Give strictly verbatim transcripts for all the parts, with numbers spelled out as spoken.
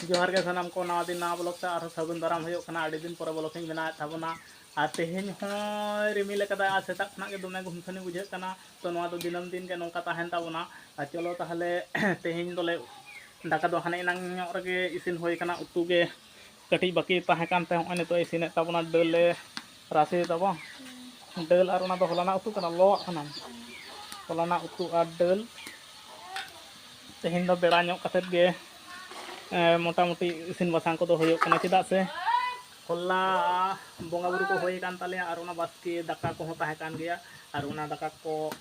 ᱡᱚᱦᱟᱨ ᱜᱮ ᱥᱟᱱᱟᱢ ᱠᱚ, ᱱᱟᱣᱟ ᱫᱤᱱ ᱱᱟᱣᱟ ᱵᱞᱚᱜ ᱛᱮ ᱟᱨᱦᱚᱸ ᱥᱟᱹᱜᱩᱱ ᱫᱟᱨᱟᱢ ᱦᱩᱭᱩᱜ ᱠᱟᱱᱟ᱾ ᱟᱹᱰᱤ ᱫᱤᱱ ᱯᱚᱨᱮ ᱵᱞᱚᱜ ᱤᱧ ᱵᱮᱱᱟᱣᱮᱫ ᱛᱟᱵᱚᱱᱟ᱾ ᱟᱨ ᱛᱮᱦᱮᱧ ᱦᱚᱸᱭ ᱨᱤᱢᱤᱞ ᱟᱠᱟᱫᱟ ᱟᱨ ᱥᱮᱛᱟᱜ ᱠᱷᱚᱱᱟᱜ ᱜᱮ ᱫᱚᱢᱮ ᱜᱩᱢᱥᱟᱹᱱᱤ ᱵᱩᱡᱷᱟᱹᱜ ᱠᱟᱱᱟ᱾ ᱛᱚ ᱱᱚᱣᱟ ᱫᱚ ᱫᱤᱱᱟᱹᱢ ᱫᱤᱱ ᱜᱮ ᱱᱚᱝᱠᱟ ᱛᱟᱦᱮᱱ ᱛᱟᱵᱚᱱᱟ᱾ ᱟᱨ ᱪᱚᱞᱚ ᱛᱟᱦᱚᱞᱮ ᱛᱮᱦᱮᱧ ᱫᱚᱞᱮ, ᱫᱟᱠᱟ ᱫᱚ ᱦᱟᱱᱮ ᱮᱱᱟᱝ ᱧᱚᱜ ᱨᱮᱜᱮ ᱤᱥᱤᱱ ᱦᱩᱭ ᱠᱟᱱᱟ, ᱩᱛᱩ ᱜᱮ ᱠᱟᱹᱴᱤᱡ ᱵᱟᱹᱠᱤ ᱛᱟᱦᱮᱸ ᱠᱟᱱ ᱛᱮ ᱦᱚᱸᱜᱼᱚᱭ ᱱᱤᱛᱚᱜ ᱤᱥᱤᱱᱮᱫ ᱛᱟᱵᱚᱱᱟ᱾ ᱫᱟᱹᱞ ᱞᱮ ᱨᱟᱥᱮ ᱛᱟᱵᱚᱱ, ᱫᱟᱹᱞ ᱟᱨ ᱚᱱᱟ ᱫᱚ ᱦᱚᱞᱟᱱᱟᱜ ᱩᱛᱩ ᱠᱟᱱᱟ, ᱞᱚᱣᱟᱜ ᱠᱟᱱᱟ᱾ ᱦᱚᱞᱟᱱᱟᱜ ᱩᱛᱩ ᱟᱨ ᱫᱟᱹᱞ᱾ ᱛᱮᱦᱮᱧ ᱫᱚ ᱵᱮᱲᱟ ᱧᱚᱜ ᱠᱟᱛᱮᱫ ᱜᱮ, ᱮ, ᱢᱚᱴᱟᱢᱩᱴᱤ ᱤᱥᱤᱱ ᱵᱟᱥᱟᱝ ᱠᱚᱫᱚ ᱦᱩᱭᱩᱜ ᱠᱟᱱᱟ, ᱪᱮᱫᱟᱜ ᱥᱮ ᱦᱚᱞᱟ ᱵᱚᱸᱜᱟ ᱵᱩᱨᱩ ᱠᱚ ᱦᱩᱭ ᱟᱠᱟᱱ ᱛᱟᱞᱮᱭᱟ ᱟᱨ ᱚᱱᱟ ᱵᱟᱥᱠᱮ ᱫᱟᱠᱟ ᱠᱚᱦᱚᱸ ᱛᱟᱦᱮᱸ ᱠᱟᱱ ᱜᱮᱭᱟ᱾ ᱟᱨ ᱚᱱᱟ ᱫᱟᱠᱟ ᱠᱚ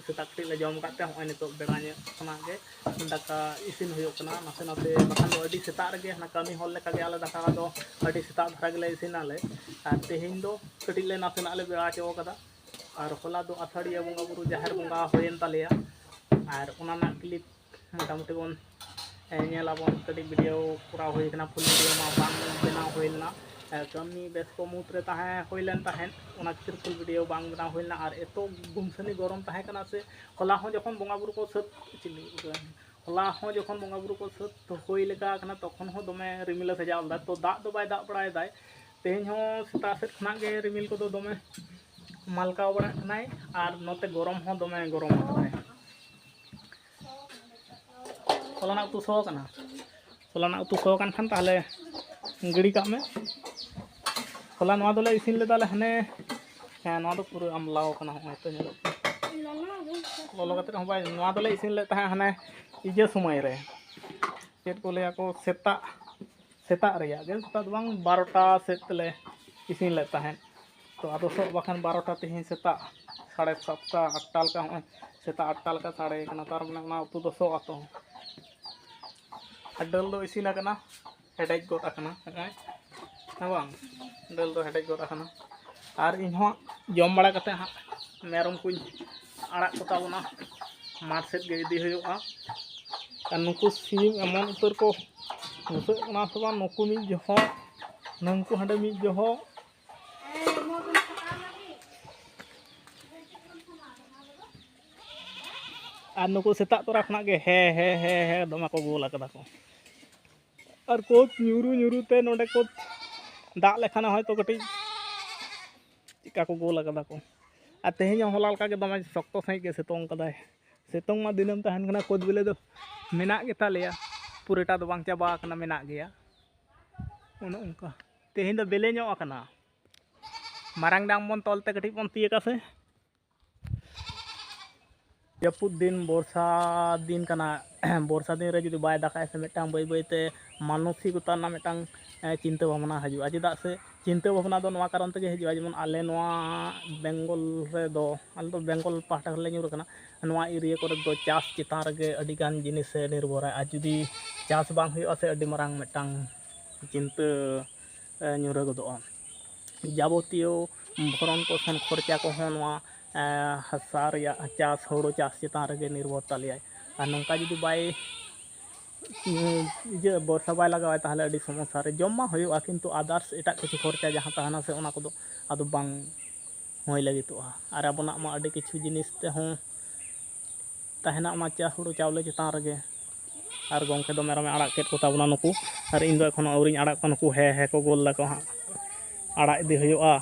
ᱥᱮᱛᱟᱜ ᱠᱟᱹᱴᱤᱡ ᱞᱮ ᱡᱚᱢ ᱟᱠᱟᱫ ᱛᱮ ᱦᱚᱸᱜᱼᱚᱭ ᱱᱤᱛᱚᱜ ᱵᱮᱲᱟ ᱧᱚᱜ ᱠᱷᱚᱱᱟᱜ ᱜᱮ ᱫᱟᱠᱟ ᱤᱥᱤᱱ ᱦᱩᱭᱩᱜ ᱠᱟᱱᱟ ᱱᱟᱥᱮ ᱱᱟᱥᱮ᱾ ᱵᱟᱠᱷᱟᱱ ᱫᱚ ᱟᱹᱰᱤ ᱥᱮᱛᱟᱜ ᱨᱮᱜᱮ ᱦᱟᱱᱟ ᱠᱟᱹᱢᱤ ᱦᱚᱲ ᱞᱮᱠᱟᱜᱮ ᱟᱞᱮ ᱫᱟᱠᱟ ᱫᱚ ᱟᱹᱰᱤ ᱥᱮᱛᱟᱜ ᱫᱷᱟᱨᱟ ᱜᱮᱞᱮ ᱤᱥᱤᱱᱟᱞᱮ᱾ ᱟᱨ ᱛᱮᱦᱮᱧ ᱫᱚ ᱠᱟᱹᱴᱤᱡ ᱞᱮ ᱱᱟᱥᱮᱱᱟᱜ ᱞᱮ ᱵᱮᱲᱟ ᱦᱚᱪᱚ ᱠᱟᱫᱟ᱾ ᱟᱨ ᱦᱚᱞᱟ ᱫᱚ ᱟᱥᱟᱲᱤᱭᱟᱹ ᱵᱚᱸᱜᱟ ᱵᱩᱨᱩ ᱡᱟᱦᱮᱨ ᱵᱚᱸᱜᱟ ᱦᱩᱭᱮᱱ ᱛᱟᱞᱮᱭᱟ᱾ ᱟᱨ ᱚᱱᱟ ᱨᱮᱱᱟᱜ ᱠᱞᱤᱯ ᱢᱚᱴᱟᱢᱩᱴᱤ ᱵᱚᱱ, ᱮ, ᱧᱮᱞ ᱟᱵᱚᱱ᱾ ᱠᱟᱹᱴᱤᱡ ᱵᱷᱤᱰᱤᱭᱳ ᱠᱚᱨᱟᱣ ᱦᱩᱭ ᱠᱟᱱᱟ, ᱯᱷᱩᱞ ᱵᱷᱤᱰᱤᱭᱳ ᱢᱟ ᱵᱟᱝ ᱵᱮᱱᱟᱣ ᱦᱩᱭ ᱞᱮᱱᱟ᱾ ᱮ, ᱠᱟᱹᱢᱤ ᱵᱮᱥᱛᱚ ᱢᱩᱫᱽ ᱨᱮ ᱛᱟᱦᱮᱸ ᱦᱩᱭ ᱞᱮᱱ ᱛᱟᱦᱮᱸᱫ, ᱚᱱᱟ ᱠᱷᱟᱹᱛᱤᱨ ᱯᱷᱩᱞ ᱵᱷᱤᱰᱤᱭᱳ ᱵᱟᱝ ᱵᱮᱱᱟᱣ ᱦᱩᱭ ᱞᱮᱱᱟ᱾ ᱟᱨ ᱮᱛᱚ ᱜᱩᱢᱥᱟᱹᱱᱤ ᱜᱚᱨᱚᱢ ᱛᱟᱦᱮᱸ ᱠᱟᱱᱟ ᱥᱮ, ᱦᱚᱞᱟ ᱦᱚᱸ ᱡᱚᱠᱷᱚᱱ ᱵᱚᱸᱜᱟ ᱵᱩᱨᱩ ᱠᱚ ᱥᱟᱹᱛ, ᱪᱤᱞᱤ, ᱦᱚᱞᱟ ᱦᱚᱸ ᱡᱚᱠᱷᱚᱱ ᱵᱚᱸᱜᱟ ᱵᱩᱨᱩ ᱠᱚ ᱥᱟᱹᱛ ᱦᱩᱭ ᱞᱮᱠᱟ ᱠᱟᱱᱟ, ᱛᱚᱠᱷᱚᱱ ᱦᱚᱸ ᱫᱚᱢᱮ ᱨᱤᱢᱤᱞᱮ ᱥᱟᱡᱟᱣ ᱞᱮᱫᱟ᱾ ᱛᱚ ᱫᱟᱜ ᱫᱚ ᱵᱟᱭ ᱫᱟᱜ ᱵᱟᱲᱟᱭᱮᱫᱟᱭ᱾ ᱛᱮᱦᱮᱧ ᱦᱚᱸ ᱥᱮᱛᱟᱜ ᱥᱮᱫ ᱠᱷᱚᱱᱟᱜ ᱜᱮ ᱨᱤᱢᱤᱞ ᱠᱚᱫᱚ ᱫᱚᱢᱮ ᱢᱟᱞᱠᱟᱣ ᱵᱟᱲᱟᱜ ᱠᱟᱱᱟᱭ ᱟᱨ ᱱᱚᱛᱮ ᱜᱚᱨᱚᱢ ᱦᱚᱸ ᱫᱚᱢᱮ ᱜᱚᱨᱚᱢ ᱠᱟᱱᱟᱭ᱾ ᱦᱚᱞᱟᱱᱟᱜ ᱩᱛᱩ ᱥᱚ ᱠᱟᱱᱟ, ᱦᱚᱞᱟᱱᱟᱜ ᱩᱛᱩ ᱥᱚ ᱠᱟᱱ ᱠᱷᱟᱱ ᱛᱟᱦᱚᱞᱮ ᱜᱤᱰᱤ ᱠᱟᱜ ᱢᱮ᱾ ᱦᱚᱞᱟ ᱱᱚᱣᱟ ᱫᱚᱞᱮ ᱤᱥᱤᱱ ᱞᱮᱫᱟ ᱞᱮ ᱦᱟᱱᱮ, ᱦᱮᱸ, ᱱᱚᱣᱟ ᱫᱚ ᱯᱩᱨᱟᱹ ᱟᱢᱞᱟᱣ ᱠᱟᱱᱟ, ᱦᱚᱸᱜᱼᱚᱭ ᱛᱚ ᱧᱮᱞᱚᱜ ᱠᱟᱱᱟ᱾ ᱞᱚᱞᱚ ᱠᱟᱛᱮ ᱦᱚᱸ ᱵᱟᱭ, ᱱᱚᱣᱟ ᱫᱚᱞᱮ ᱤᱥᱤᱱ ᱞᱮᱫ ᱛᱟᱦᱮᱸᱫ ᱦᱟᱱᱮ ᱤᱭᱟᱹ ᱥᱚᱢᱚᱭ ᱨᱮ, ᱪᱮᱫ ᱠᱚ ᱞᱟᱹᱭᱟ ᱠᱚ, ᱥᱮᱛᱟᱜ, ᱥᱮᱛᱟᱜ ᱨᱮᱭᱟᱜ ᱜᱮ, ᱥᱮᱛᱟᱜ ᱫᱚ ᱵᱟᱝ, ᱵᱟᱨᱚᱴᱟ ᱥᱮᱫ ᱛᱮᱞᱮ ᱤᱥᱤᱱ ᱞᱮᱫ ᱛᱟᱦᱮᱸᱫ᱾ ᱛᱚ ᱟᱫᱚ ᱥᱚᱜ ᱵᱟᱠᱷᱟᱱ ᱵᱟᱨᱚᱴᱟ, ᱛᱮᱦᱮᱧ ᱥᱮᱛᱟᱜ ᱥᱟᱲᱮ ᱥᱟᱛᱴᱟ, ᱟᱴᱴᱟ ᱞᱮᱠᱟ, ᱦᱚᱸᱜᱼᱚᱭ ᱥᱮᱛᱟᱜ ᱟᱴᱴᱟ ᱞᱮᱠᱟ ᱥᱟᱰᱮ ᱠᱟᱱᱟ, ᱛᱟᱨ ᱢᱟᱱᱮ ᱚᱱᱟ ᱩᱛᱩ ᱫᱚ ᱥᱚᱜ ᱟᱛᱚ᱾ ᱟᱨ ᱰᱟᱹᱞ ᱫᱚ ᱤᱥᱤᱱ ᱟᱠᱟᱱᱟ, ᱦᱮᱰᱮᱡ ᱜᱚᱫ ᱟᱠᱟᱱᱟ, ᱦᱚᱸᱜᱼᱚᱭ, ᱦᱮᱸ ᱵᱟᱝ, ᱰᱟᱹᱞ ᱫᱚ ᱦᱮᱰᱮᱡ ᱜᱚᱫ ᱟᱠᱟᱱᱟ᱾ ᱟᱨ ᱤᱧ ᱦᱚᱸ ᱡᱚᱢ ᱵᱟᱲᱟ ᱠᱟᱛᱮ ᱦᱟᱸᱜ ᱢᱮᱨᱚᱢ ᱠᱚᱧ ᱟᱲᱟᱜ ᱠᱚᱛᱟ ᱵᱚᱱᱟ ᱢᱟᱴᱷ ᱥᱮᱫ ᱜᱮ ᱤᱫᱤ ᱦᱩᱭᱩᱜᱼᱟ᱾ ᱟᱨ ᱱᱩᱠᱩ ᱥᱤᱢ ᱮᱢᱚᱱ ᱩᱛᱟᱹᱨ ᱠᱚ ᱵᱩᱥᱟᱹᱜ ᱠᱟᱱᱟ ᱥᱮ ᱵᱟᱝ, ᱱᱩᱠᱩ ᱢᱤᱫ ᱡᱚᱦᱚᱜ, ᱱᱩᱠᱩ ᱦᱟᱸᱰᱮ ᱢᱤᱫ ᱡᱚᱦᱚᱜ, ᱟᱨ ᱱᱩᱠᱩ ᱥᱮᱛᱟᱜ ᱛᱚᱨᱟ ᱠᱷᱚᱱᱟᱜ ᱜᱮ ᱦᱮ ᱦᱮ ᱦᱮ ᱦᱮ ᱫᱚᱢᱮ ᱠᱚ ᱜᱳᱞ ᱟᱠᱟᱫᱟ ᱠᱚ᱾ ᱟᱨ ᱠᱚᱫ ᱧᱩᱨᱩ ᱧᱩᱨᱩ ᱛᱮ ᱱᱚᱰᱮ ᱠᱚᱫ ᱫᱟᱜ ᱞᱮᱠᱷᱟᱱ ᱦᱚᱭᱛᱳ ᱠᱟᱹᱴᱤᱡ ᱪᱮᱫᱠᱟ ᱠᱚ ᱜᱳᱞ ᱟᱠᱟᱫᱟ ᱠᱚ᱾ ᱟᱨ ᱛᱮᱦᱮᱧ ᱦᱚᱸ ᱦᱚᱞᱟ ᱞᱮᱠᱟ ᱜᱮ ᱫᱚᱢᱮ ᱥᱚᱠᱛᱚ ᱥᱟᱺᱦᱤᱡ ᱜᱮ ᱥᱤᱛᱩᱝ ᱠᱟᱫᱟᱭ᱾ ᱥᱤᱛᱩᱝ ᱢᱟ ᱫᱤᱱᱟᱹᱢ ᱛᱟᱦᱮᱱ ᱠᱟᱱᱟ, ᱠᱚᱫ ᱵᱤᱞᱤ ᱫᱚ ᱢᱮᱱᱟᱜ ᱜᱮᱛᱟ ᱞᱮᱭᱟ, ᱯᱩᱨᱟᱹᱴᱟ ᱫᱚ ᱵᱟᱝ ᱪᱟᱵᱟ ᱟᱠᱟᱱᱟ, ᱢᱮᱱᱟᱜ ᱜᱮᱭᱟ᱾ ᱚᱱᱮ ᱚᱱᱠᱟ ᱛᱮᱦᱮᱧ ᱫᱚ ᱵᱮᱞᱮ ᱧᱚᱜ ᱟᱠᱟᱱᱟ᱾ ᱢᱟᱨᱟᱝ ᱰᱟᱝ ᱵᱚᱱ ᱛᱚᱞ ᱛᱮ ᱠᱟᱹᱴᱤᱡ ᱵᱚᱱ ᱛᱤᱭᱟᱹᱜᱟ ᱥᱮ᱾ ᱡᱟᱹᱯᱩᱫ ᱫᱤᱱ, ᱵᱚᱨᱥᱟ ᱫᱤᱱ ᱠᱟᱱᱟ᱾ ᱵᱚᱨᱥᱟ ᱫᱤᱱ ᱨᱮ ᱡᱩᱫᱤ ᱵᱟᱭ ᱫᱟᱜᱟᱭ ᱥᱮ, ᱢᱤᱫᱴᱟᱝ ᱵᱟᱹᱭ ᱵᱟᱹᱭ ᱛᱮ ᱢᱟᱱᱚᱥᱤᱠᱚᱛᱟ ᱨᱮᱱᱟᱜ ᱢᱤᱫᱴᱟᱝ, ᱮ, ᱪᱤᱱᱛᱟᱹ ᱵᱷᱟᱵᱽᱱᱟ ᱦᱤᱡᱩᱜᱼᱟ᱾ ᱪᱮᱫᱟᱜ ᱥᱮ ᱪᱤᱱᱛᱟᱹ ᱵᱷᱟᱵᱽᱱᱟ ᱫᱚ ᱱᱚᱣᱟ ᱠᱟᱨᱚᱱ ᱛᱮᱜᱮ ᱦᱤᱡᱩᱜᱼᱟ, ᱡᱮᱢᱚᱱ ᱟᱞᱮ ᱱᱚᱣᱟ ᱵᱮᱝᱜᱚᱞ ᱨᱮᱫᱚ, ᱟᱞᱮ ᱫᱚ ᱵᱮᱝᱜᱚᱞ ᱯᱟᱦᱴᱟ ᱨᱮᱞᱮ ᱧᱩᱨ ᱟᱠᱟᱱᱟ, ᱱᱚᱣᱟ ᱮᱨᱤᱭᱟ ᱠᱚᱨᱮ ᱫᱚ ᱪᱟᱥ ᱪᱮᱛᱟᱱ ᱨᱮᱜᱮ ᱟᱹᱰᱤᱜᱟᱱ ᱡᱤᱱᱤᱥᱮ ᱱᱤᱨᱵᱷᱚᱨᱟᱭ᱾ ᱟᱨ ᱡᱩᱫᱤ ᱪᱟᱥ ᱵᱟᱝ ᱦᱩᱭᱩᱜᱼᱟ ᱥᱮ, ᱟᱹᱰᱤ ᱢᱟᱨᱟᱝ ᱢᱤᱫᱴᱟᱝ ᱪᱤᱱᱛᱟᱹ, ᱮ, ᱧᱩᱨᱦᱟᱹ ᱜᱚᱫᱚᱜᱼᱟ᱾ ᱡᱟᱵᱚᱛᱤᱭᱚ ᱵᱷᱚᱨᱚᱱ ᱯᱳᱥᱚᱱ ᱠᱷᱚᱨᱪᱟ ᱠᱚᱦᱚᱸ ᱱᱚᱣᱟ, ᱮ, ᱦᱟᱥᱟ ᱨᱮᱭᱟᱜ ᱪᱟᱥ, ᱦᱳᱲᱳ ᱪᱟᱥ ᱪᱮᱛᱟᱱ ᱨᱮᱜᱮ ᱱᱤᱨᱵᱷᱚᱨ ᱛᱟᱞᱮᱭᱟᱭ᱾ ᱟᱨ ᱱᱚᱝᱠᱟ ᱡᱩᱫᱤ ᱵᱟᱭ, ᱩᱸ, ᱤᱭᱟᱹ, ᱵᱚᱨᱥᱟ ᱵᱟᱭ ᱞᱟᱜᱟᱣᱟᱭ, ᱛᱟᱦᱚᱞᱮ ᱟᱹᱰᱤ ᱥᱚᱢᱚᱥᱥᱟ ᱨᱮ᱾ ᱡᱚᱢ ᱢᱟ ᱦᱩᱭᱩᱜᱼᱟ, ᱠᱤᱱᱛᱩ others ᱮᱴᱟᱜ ᱠᱤᱪᱷᱩ ᱠᱷᱚᱨᱪᱟ ᱡᱟᱦᱟᱸ ᱛᱟᱦᱮᱱᱟ ᱥᱮ, ᱚᱱᱟ ᱠᱚᱫᱚ ᱟᱫᱚ ᱵᱟᱝ ᱦᱩᱭ ᱞᱟᱹᱜᱤᱫᱚᱜᱼᱟ᱾ ᱟᱨ ᱟᱵᱚᱱᱟᱜ ᱢᱟ ᱟᱹᱰᱤ ᱠᱤᱪᱷᱩ ᱡᱤᱱᱤᱥ ᱛᱮᱦᱚᱸ ᱛᱟᱦᱮᱱᱟ ᱚᱱᱟ ᱪᱟᱥ ᱦᱩᱲᱩ ᱪᱟᱣᱞᱮ ᱪᱮᱛᱟᱱ ᱨᱮᱜᱮ᱾ ᱟᱨ ᱜᱚᱢᱠᱮ ᱫᱚ ᱢᱮᱨᱚᱢᱮ ᱟᱲᱟᱜ ᱠᱮᱫ ᱠᱚ ᱛᱟᱵᱚᱱᱟ ᱱᱩᱠᱩ, ᱟᱨ ᱤᱧ ᱫᱚ ᱮᱠᱷᱚᱱᱳ ᱟᱹᱣᱨᱤᱧ ᱟᱲᱟᱜ ᱠᱚᱣᱟ᱾ ᱱᱩᱠᱩ ᱦᱮ ᱦᱮ ᱠᱚ ᱜᱳᱞ ᱫᱟᱠᱚ ᱦᱟᱸᱜ, ᱟᱲᱟᱜ ᱤᱫᱤ ᱦᱩᱭᱩᱜᱼᱟ᱾